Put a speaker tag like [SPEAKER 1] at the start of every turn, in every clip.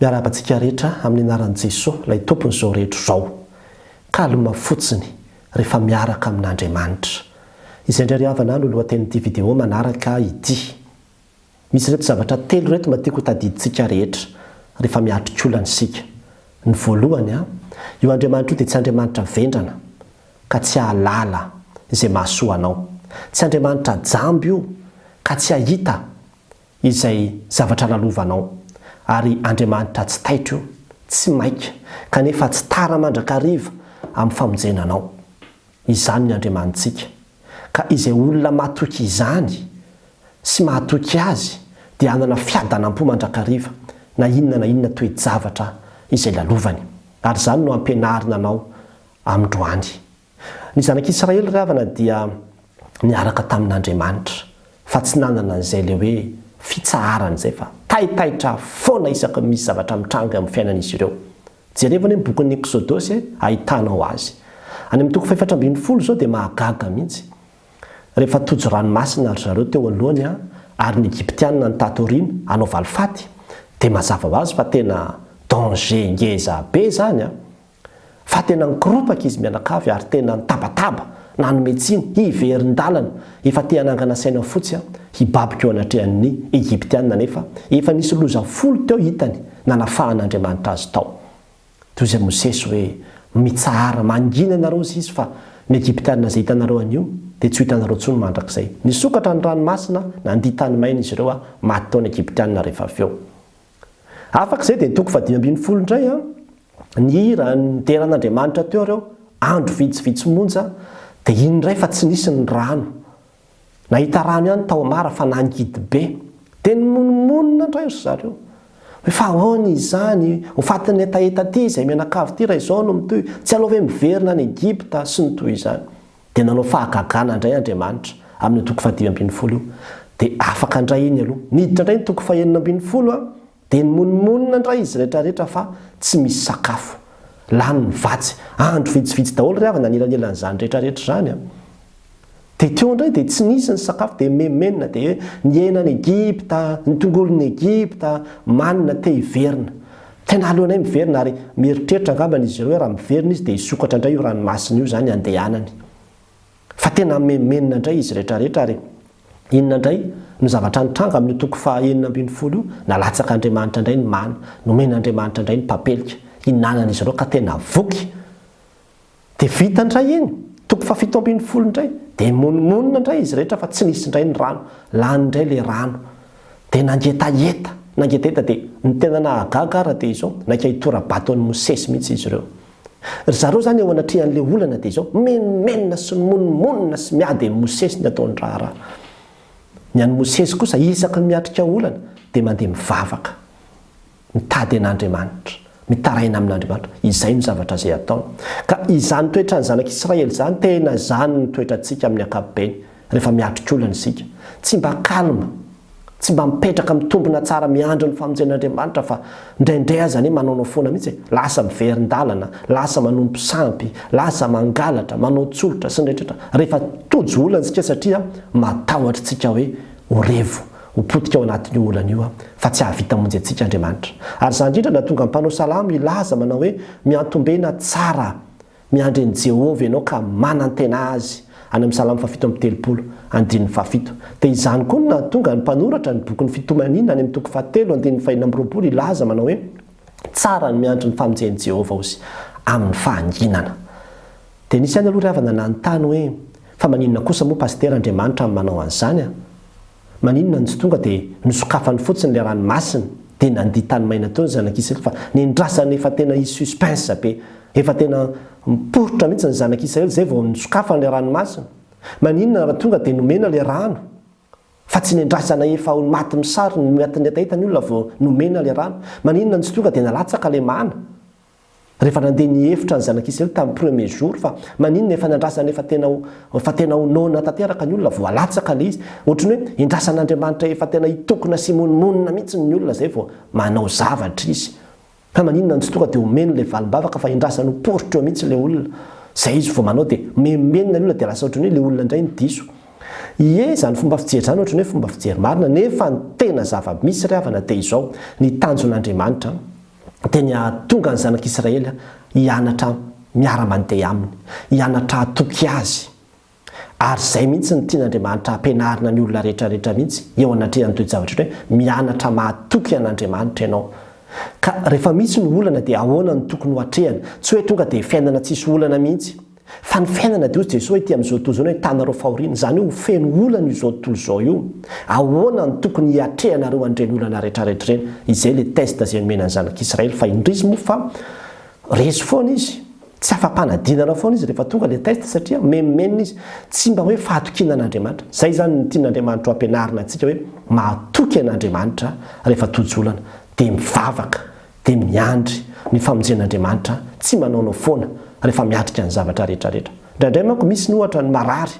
[SPEAKER 1] Miarahaba antsika rehetra amin'ny anaran'i Jesoa ilay Tompon'izao rehetra izao. Calme fotsiny rehefa miaraka amin'Andriamanitra. Izay indray ry havana no lohatenin'ity vidéo manaraka ity. Misy ireto zavatra telo ireto mba tiako ho tadidintsika rehetra rehefa miatrika olana isika. Ny voalohany, io Andriamanitra io dia tsy Andriamanitra vendrana ka tsy hahalala izay mahasoa anao. Tsy Andriamanitra jamba io ka tsy hahita izay zavatra lalovanao. Ary Andriamanitra tsy taitra io, tsy maika, kanefa tsy tara mandrakariva amin'ny famonjena anao. Izany ny Andriamanitsika. Ka izay olona matoky izany sy mahatoky Azy dia hanana fiadanam-po mandrakariva na inona na inona toe-javatra izay lalovany. Ary izany no ampianarina anao amindroany. Ny zanak'Israely ry havana dia niaraka tamin'Andriamanitra fa tsy nanana an'izay ilay hoe fitsaharana izay fa taitaitra foana isaky ny misy zavatra mitranga eo amin'ny fiainan'izy ireo. Jerevo anie ny bokin'ny Eksodosy e, ahitanao azy. Any amin'ny toko fahefatra ambin'ny folo izao dia mahagaga mihitsy. Rehefa tojo ranomasina ry zareo teo alohany ary ny Egyptiana ny tato aoriana hanao valifaty dia mazava ho azy fa tena danger ngeza be izany an! Fa tena nikoropaka izy mianakavy ary tena nitabataba, nanome tsiny, hiverin-dalana, efa te hanangana saina fotsy an, hibaboka eo anatrehan'ny Egyptiana nefa efa nisy loza folo teo hitany nanafahan'Andriamanitra azy tao. Toy izay Mosesy hoe, Mitsahara, mangina ianareo hozy izy fa ny Egyptiana izay hitanareo anio dia tsy ho hitanareo intsony mandrakizay. Nisokatra ny ranomasina, nandia tany maina izy ireo, maty tao ny Egyptiana rehefa avy eo. Afaka izay dia ny toko fahadimy ambin'ny folo indray an, nihira nidera an'Andriamanitra teo ireo, andro vitsivitsy monja, dia iny indray fa tsy nisy ny rano. Nahita rano ihany tao Mara fa nangidy be. Dia nimonomonona indray ry zareo. Hoe fa ahoana izany, ho fatin'ny hetaheta aty izay mianakavy ity raha izao no mitohy, tsy aleo ve miverina any Egypta sy ny toy izany. Dia nanao fahagagana indray Andriamanitra amin'io toko fahadimy ambin'ny folo io. Dia afaka indray iny aloha. Niditra indray ny toko fahenina ambin'ny folo an, dia nimonomonona indray izy rehetrarehetra fa tsy misy sakafo. Lany ny vatsy. Andro vitsivitsy daholo ry havana nelanelan'izany rehetrarehetra izany an. Dia teo indray dia tsy nisy ny sakafo dia menomenona dia hoe ny henan'i Egypta, ny tongolon'i Egypta, manina te hiverina. Tena aleonay miverina ary mieritreritra angambany izy ireo hoe raha miverina izy dia hisokatra indray io ranomasina io izany handehanany. Fa tena menomenona indray izy rehetrarehetra ary inona indray no zavatra nitranga amin'io toko faha 16 io? Nalatsak'Andriamanitra indray ny mana, nomen'Andriamanitra indray ny papelika hinanan'izy ireo ka tena voky. Dia vita indray iny, toko faha-17 indray, dia nimonomonona indray izy rehetra fa tsy nisy indray ny rano, lany indray ilay rano. Dia nangetaheta, nangetaheta dia ny tena nahagaga ara dia izao, naika hitora-bato an'i Mosesy mihitsy izy ireo. Ry zareo izany eo anatrehan'ilay olana dia izao, mimenomenona sy mimonomonona sy miady amin'i Mosesy ny ataony raharaha. Ny an'i Mosesy kosa, isaky ny miatrika olana dia mandeha mivavaka. Mitady an'Andriamanitra, mitaraina amin'Andriamanitra, izay no zavatra izay ataony. Ka izany toetran'ny zanak'Israely izany, tena izany ny toetrantsika amin'ny ankapobeny, rehefa miatrika olana isika. Tsy mba calme, tsy mba mipetraka mitombina tsara miandry ny famonjen'Andriamanitra fa indraindray aza anie manaonao foana mihitsy e, lasa miverin-dalana, lasa manompo sampy, lasa mangalatra, manao tsolotra sy ny rehetra rehetra. Rehefa tojo olana isika satria matahotra isika hoe ho revo. Ho potika ao anatin'io olana io fa tsy hahavita hamonjy antsika Andriamanitra. Ary izany indrindra no nahatonga ny mpanao salamo hilaza manao hoe, Miantombena tsara, miandry an'i Jehovah ianao ka manantena Azy, any amin'ny Salamo fahafito amby telopolo, andininy fahafito. Dia izany koa no nahatonga ny mpanoratra ny bokin'ny Fitomaniana any amin'ny toko fahatelo, andininy fahenina amby roapolo hilaza manao hoe, Tsara ny miandry ny famonjen'i Jehovah hozy amin'ny fahanginana. Dia nisy ihany aloha ry havana nanontany hoe, Fa maninona kosa moa Pasitera Andriamanitra no manao an'izany an? Maninona no tsy tonga dia nosokafany fotsiny ilay ranomasina dia nandia tany maina teo ny zanak'Israely fa nendrasany efa tena hisy suspense be, efa tena miporitra mihitsy ny zanak'Israely izay vao nosokafany ilay ranomasina. Maninona raha tonga dia nomena ilay rano fa tsy nendrasana efa ho maty misary ny matin'ny hetaheta ny olona vao nomena ilay rano. Maninona no tsy tonga dia nalatsaka ilay mana. Rehefa nandeha nihevitra ny zanak'Israely tamin'ny premier jour fa maninona efa nandrasana efa tena ho efa tena ho noana tanteraka ny olona vao alatsaka ilay izy. Ohatran'ny hoe endrasan'Andriamanitra efa tena hitokona sy himonomonona mihitsy ny olona izay vao manao zavatra izy. Fa maninona no tsy tonga dia omeny ilay valim-bavaka fa endrasany ho poritra eo mihitsy ilay olona. Izay izy vao manao dia menomenona ny olona dia lasa ohatran'ny hoe ilay olona indray no diso. Ie, izany fomba fijery izany ohatran'ny hoe fomba fijery marina nefa ny tena zava-misy ry havana dia izao, ny tanjon'Andriamanitra. Dia ny hahatonga ny zanak'Israely hianatra miara-mandeha Aminy, hianatra hatoky Azy. Ary izay mihitsy no tian'Andriamanitra hampianarina ny olona rehetra rehetra mihitsy eo anatrehan'ny toe-javatra rehetra hoe mianatra mahatoky an'Andriamanitra ianao. Ka rehefa misy ny olana dia ahoana no tokony ho atrehana? Tsy hoe tonga dia fiainana tsisy olana mihitsy. Fa ny fiainana dia hoy Jesoa ety amin'izao tontolo izao ny hoe ahitanareo fahoriana. Izany hoe ho feno olana io izao tontolo izao io. Ahoana no tokony hiatrehanareo an'ireny olana rehetra rehetra ireny? Izay ilay test izay nomena ny zanak'Israely fa indrisy moa fa resy foana izy. Tsy afa-panadinana foana izy rehefa tonga ilay test satria menomenona izy. Tsy mba hoe fahatokiana an'Andriamanitra. Izay izany no tian'Andriamanitra ho ampianarina antsika hoe mahatoky an'Andriamanitra rehefa tojo olana. Dia mivavaka, dia miandry ny famonjen'Andriamanitra, tsy manaonao foana rehefa miatrika ny zavatra rehetra rehetra. Indraindray manko misy ny ohatra ny marary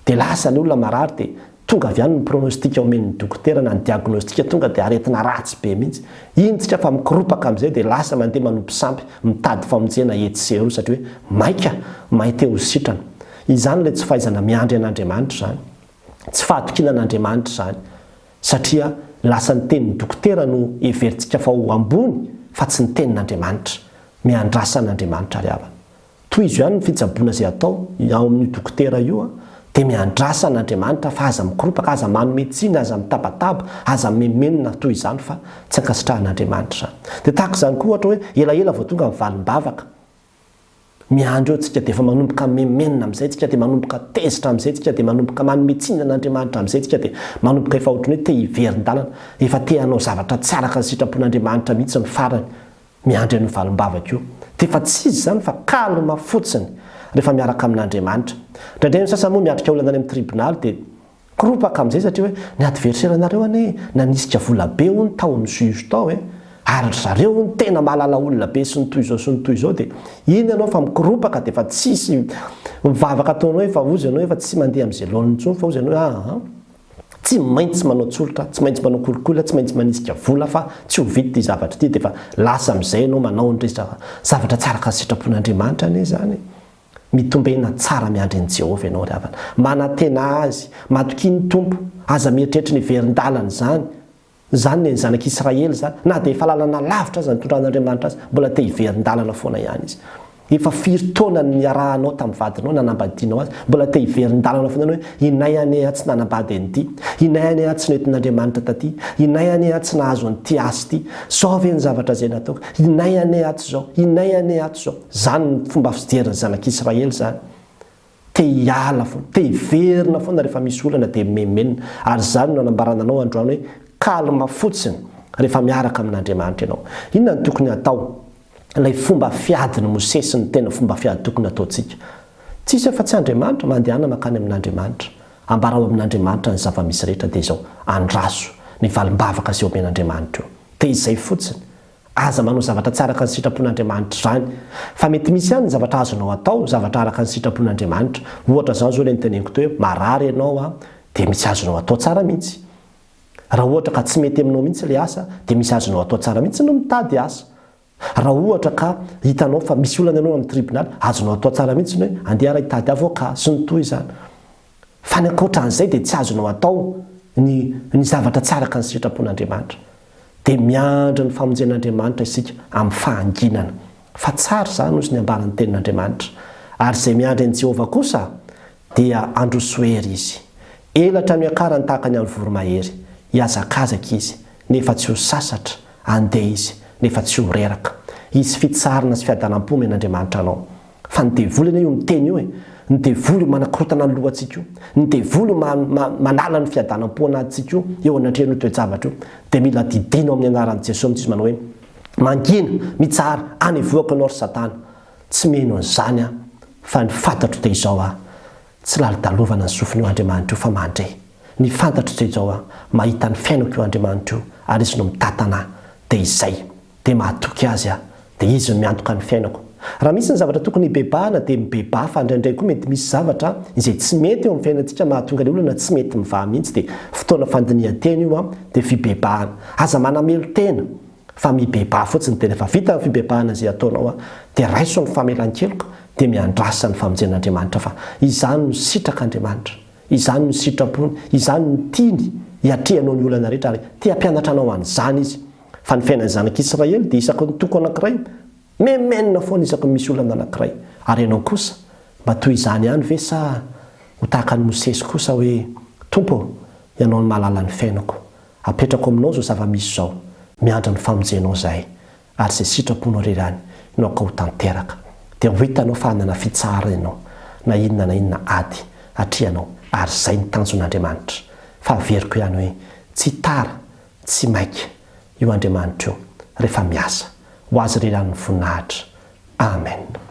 [SPEAKER 1] Dia lasa ny olona marary dia tonga avy any ny pronostic omen'ny dokotera na ny diagnostic tonga dia aretina ratsy be mihitsy. Iny tsika fa mikoropaka amin'izay dia lasa mandeha manompo sampy mitady famonjena etsy sy eroa satria hoe maika may te ho sitrana. Izany ilay tsy fahaizana miandry an'Andriamanitra izany. Tsy fahatokiana an'Andriamanitra izany. Satria lasa ny tenin'ny dokotera no heverintsika fa ho ambony fa tsy ny tenin'Andriamanitra. Miandrasa an'Andriamanitra ry havana. Tohizo ihany ny fitsaboana izay atao ao amin'io dokotera io an, dia miandrasa an'Andriamanitra fa aza mikoropaka, aza manome tsiny, aza mitabataba, aza mimenomenona toy izany fa tsy ankasitrahan'Andriamanitra izany. Dia tahaka izany koa ohatra hoe elaela vao tonga ny valim-bavaka, miandry eo tsika dia efa manomboka mimenomenona amin'izay tsika, dia manomboka tezitra amin'izay tsika, dia manomboka manome tsiny an'Andriamanitra amin'izay tsika, dia manomboka efa ohatran'ny hoe te hiverin-dalana, efa te hanao zavatra tsy araka ny sitrapon'Andriamanitra mihitsy ny farany. Miandry an'io valim-bavaka io. Dia efa tsy izy izany fa calme fotsiny rehefa miaraka amin'Andriamanitra. Indraindray ny sasany moa miatrika olana any amin'ny tribonaly dia koropaka amin'izay satria hoe ny adversaire-nareo anie nanisika vola be hono tao amin'ny juge tao e! ary ry zareo hono tena mahalala olona be sy ny toy izao sy ny toy izao dia iny ianao fa mikoropaka dia efa tsisy mivavaka ataonao efa hozy ianao efa tsy mandeha amin'izay laoniny intsony fa hozy ianao hoe aa. Tsy maintsy manao tsolotra, tsy maintsy manao kolikoly, tsy maintsy manisika vola fa tsy ho vita ity zavatra ity dia efa lasa amin'izay ianao manao ny resaka zavatra tsy araka ny sitrapon'Andriamanitra anie izany e. Mitombena tsara miandry an'i Jehovah ianao ry havana. Manantena Azy, matokia ny Tompo, aza mieritreritra ny hiverin-dalana izany. Izany ny zanak'Israely izany, na dia efa lalana lavitra aza nitondran'Andriamanitra azy, mbola te hiverin-dalana foana ihany izy. Efa firy taona no niarahanao tamin'ny vadinao, nanambadianao azy, mbola te hiverin-dalana foana ianao hoe, inay anie aho tsy nanambady an'ity, inay anie aho tsy nentin'Andriamanitra taty, inay anie aho tsy nahazo an'ity asa ity, izao ve ny zavatra izay nataoko, inay anie aho tsy izao, inay anie aho tsy izao. Izany ny fomba fijerin'ny zanak'Israely izany. Te hiala foana, te hiverina foana rehefa misy olana dia mimenomenona. Ary izany no anambarana anao androany hoe calme fotsiny rehefa miaraka amin'Andriamanitra ianao. Inona no tokony hatao? Ilay fomba fiadin'i Mosesy no tena fomba fiady tokony hataontsika. Tsisy afa-tsy Andriamanitra, mandehana mankany amin'Andriamanitra. Ambarao amin'Andriamanitra ny zava-misy rehetra dia izao, andraso ny valim-bavaka izay omen'Andriamanitra eo. Dia izay fotsiny. Aza manao zavatra tsy araka ny sitrapon'Andriamanitra izany. Fa mety misy ihany ny zavatra azonao atao, zavatra araka ny sitrapon'Andriamanitra. Ohatra izany izao ilay noteneniko teo hoe marary ianao an, dia misy azonao atao tsara mihitsy. Raha ohatra ka tsy mety aminao mihitsy ilay asa, dia misy azonao atao tsara mihitsy ny mitady asa. Raha ohatra ka hitanao fa misy olana ianao amin'ny tribonaly, azonao atao tsara mihitsy ny hoe andeha ary hitady avocat sy ny toy izany. Fa ny ankoatra an'izay dia tsy azonao atao ny ny zavatra tsy araka ny sitrapon'Andriamanitra. Dia miandry ny famonjen'Andriamanitra isika amin'ny fahanginana. Fa tsara izany hozy ny ambaran'ny Tenin'Andriamanitra. Ary izay miandry an'i Jehovah kosa dia handroso hery izy. Elatra no hiakarany tahaka ny an'ny voromahery. Hihazakazaka izy, nefa tsy ho sasatra, handeha izy, nefa tsy ho reraka. Hisy fitsaharana sy fiadanam-po omen'Andriamanitra anao. Fa ny devoly anie io miteny io e! Ny devoly io manakorotana ny lohantsika io. Ny devoly io manala ny fiadanam-po anatintsika io eo anatrehan'io toe-javatra io. Dia mila didiana ao amin'ny anaran'i Jesoa mihitsy izy manao hoe, Mangina, mitsahara, any ivohako ianao ry satana. Tsy mino an'izany aho, fa ny fantatro dia izao aho, tsy lalodalovana ny sofin'io Andriamanitra io fa mandre. Ny fantatro dia izao aho, mahita ny fiainako io Andriamanitra io ary Izy no mitantana ahy. Dia izay. Dia mahatoky Azy aho. Dia Izy no miantoka ny fiainako. Raha misy ny zavatra tokony hibebahana dia mibebaha fa indraindray koa mety misy zavatra izay tsy mety eo amin'ny fiainantsika mahatonga ilay olana tsy mety mivaha mihitsy dia fotoana fandinihan-tena io an, dia fibebahana. Aza manamelo-tena fa mibebaha fotsiny dia rehefa vita ny fibebahana izay ataonao an, dia raiso ny famelan-keloka dia miandrasa ny famonjen'Andriamanitra fa izany no sitrak'Andriamanitra, izany no sitrapony, izany no tiany hiatrehanao ny olana rehetra ary te hampianatra anao an'izany Izy. Fa ny fiainan'ny zanak'Israely dia isaky ny toko anankiray, menomenona foana isaky ny misy olana anankiray. Ary ianao kosa, mba toy izany ihany ve sa ho tahaka an'i Mosesy kosa hoe, Tompo ô, Ianao no mahalala ny fiainako. Apetrako aminao izao zava-misy izao. Miandry ny famonjenao izahay, ary izay sitraponao irery ihany no aoka ho tanteraka. Dia ho hitanao fa hanana fitsaharana ianao, na inona na inona ady atrehanao, ary izay no tanjon'Andriamanitra. Fa averiko ihany hoe, tsy tara, tsy maika io Andriamanitra io rehefa miasa. Ho Azy irery ihany ny voninahitra. Amen.